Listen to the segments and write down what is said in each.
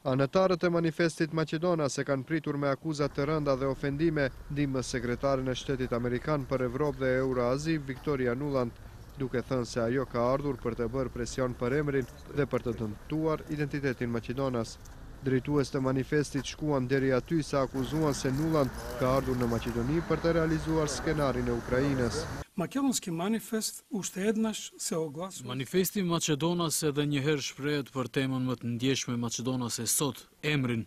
Anëtarët e Manifestit Maqedonas e kanë pritur me akuza të rënda dhe ofendime ndihmës sekretaren e Shtetit amerikan për Evropë dhe Euroazi, Victoria Nuland, duke thënë se ajo ka ardhur për të bërë presion për emrin dhe për të dëmtuar identitetin maqedonas. Drejtues të Manifestit shkuan deri aty sa akuzuan se Nuland ka ardhur në Maqedoni për të realizuar skenarin e Ukrainës. Makedonski manifest уште еднаш се огласува. Manifesti Maqedonas edhe një herë shprehet për temën më të ndjeshme maqedonase sot, emrin.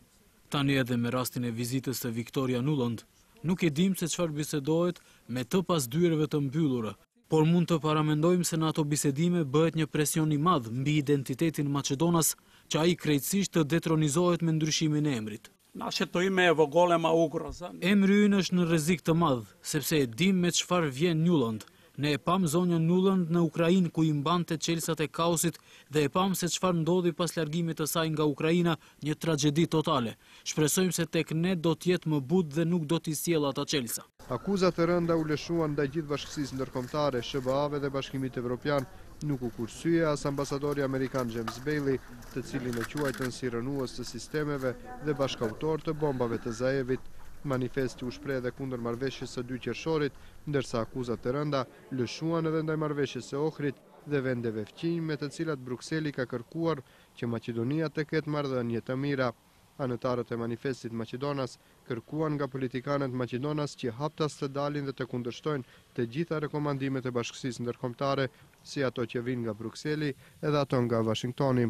Tani edhe me rastin e vizitës së Victoria Nuland. Nuk e dimë se çfarë bisedohet me të pas dyerve të mbyllura, por mund të paramendojmë se në ato bisedime bëhet një presion i madh mbi identitetin maqedonas që ai krejtësisht të detronizohet me ndryshimin e emrit. Нашето име е во голема угроза. Emri ynë është në rrezik të madh, sepse e dim me çfarë vjen Nuland. Ne e pamë zonjën Nuland në Ukrainë ku i mbante çelësat e kaosit dhe e pamë se çfarë ndodhi pas largimit të saj nga Ukraina, një tragjedi totale. Shpresojmë se tek ne do të jetë më butë dhe nuk do t'i sjellë ata çelësa. Akuza të rënda u lëshuan ndaj gjithë bashkësisë ndërkombëtare, SHBA-ve dhe Bashkimit Evropian. Nuk u kursye as ambasadori amerikan James Bailey, të cilin e quajtën si rrënues të sistemeve dhe bashkautor të bombave të Zaevit. Manifesti u shpreh edhe kundër marrëveshjes së 2 qershorit, ndërsa akuza të rënda lëshuan edhe ndaj marrëveshjes së Ohrit dhe vendeve fqinj me të cilat Brukseli ka kërkuar që Maqedonia të ketë marrëdhënie të mira. Anëtarët e Manifestit Maqedonas kërkuan nga politikanët maqedonas që haptas të dalin dhe të kundërshtojnë të gjitha rekomandimet e bashkësisë ndërkombëtare, si ato që vijnë nga Brukseli edhe ato nga Washingtoni.